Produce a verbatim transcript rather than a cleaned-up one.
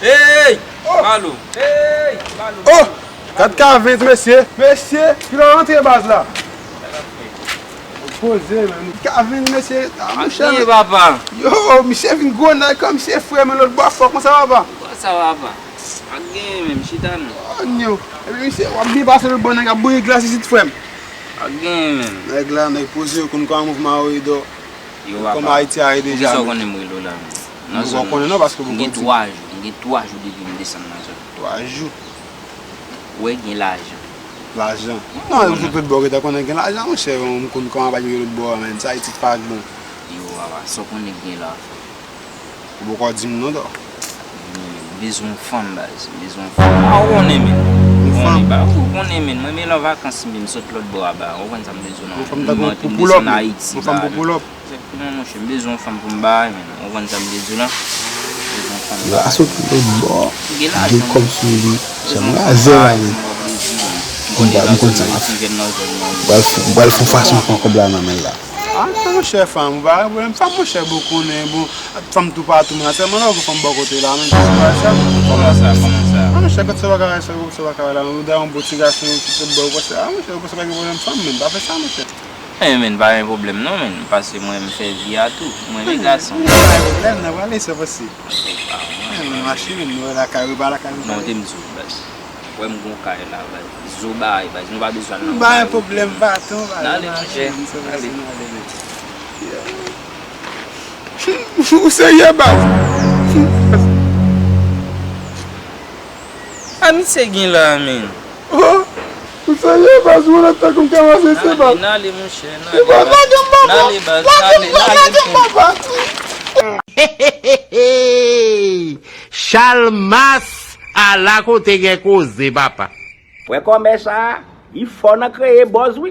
Hey! Malo! Hey! Malo! Oh! Gad Kavens, mesye! Mesye! Kilè w rantre baz la? Poze, men. Kavens, mesye! Ah, monchè, men. Papa! Yo, misye vin gwo nèg kòm misye frè, men lòt bò fò, kòman sa, papa? Kòman sa, papa? Pa gen, men, chita non. Oh, nyo! Epi misye, w ap byen pase lòt bò, nèg ap bouyi glas isit, frè m. Pa gen, men. Nèg la, nèg poze, yo konn kòman mouvman yo ye dò. Yo, papa. Kòman Ayiti a ye deja, men. Poukisa w konnen m rele w la, men? Nan zòn nan. Ou konnen non, paske m gen twa jou, m gen twa jou depi m desann nan zòn. Twa jou? Ou wè gen lajan. Lajan? Non, ou sot lòt bò, ou gentan konnen gen lajan, monchè, m konn kòman bagay yo lòt bò a, men. Sa Ayiti pa bon. Yo, papa, sa w konnen gen la, frè. Ou poko di m non, dò. Men, m bezwen yon fanm, baz. M bezwen yon fanm. Ah, ou konnen, men. Yon fanm? Ou konnen, baz. Ou konnen, men. Mwen, men lan vakans, men, m sot lòt bò a, baz. Ou konn sa m bezwen nan. Yon fanm tankou Poupou Lòp, men. Yon fanm Poupou Lòp. Egzakteman, monchè. M bezwen yon fanm pou m bay, men. Ou konn sa m bezwen la. M bezwen yon fanm. Yo, a sot lòt bò. Gen kòb sou li. Jan m razè la, men. M konn sa m ap fè. M pral fè, m pral fè yon fason pran kòb la nan men l la. Ah, non, monchè, fanm, ou pa gen pwoblèm. Fanm, monchè, bon, konnen, bon, fanm toupatou, men sèlman lè w gen fanm bò kote la, men, se pa sa. Kòman sa, kòman sa? Ah, monchè, kote sa w pa ka wè, sa, kote sa w pa ka wè la, men, ou dayè yon bon ti gason, yon ti tèt bò, ou panse, ah, monchè, ou panse pa gen pwoblèm fanm, men, pa fè sa, monchè. Eh, men, pa gen pwoblèm, non, men, paske mwen, m fè vi a tou, mwen, men gason. Men, pa gen pwoblèm, nan prale, sa pase. Eh, men, mache, men, nou wè lakay, ou pa lakay, nou. Non, te m di w, baz. Wè m gon kay la, baz. Zo bay, baz. Nou pa bezwen al nan kay. M pa gen pwoblèm, baton, baz. N ale, monchè. N ale. Ou serye, baz? A misye gen la, men. Oh, ou serye, baz? Ou nan tankou m ka wase se, baz. N ale, monchè, n ale, baz. Lage m, papa. Lage m, lage m, papa. Chalmas, ala kote gen koze, papa. Frè kòmè sa, li fò nan kreye buzz, wi.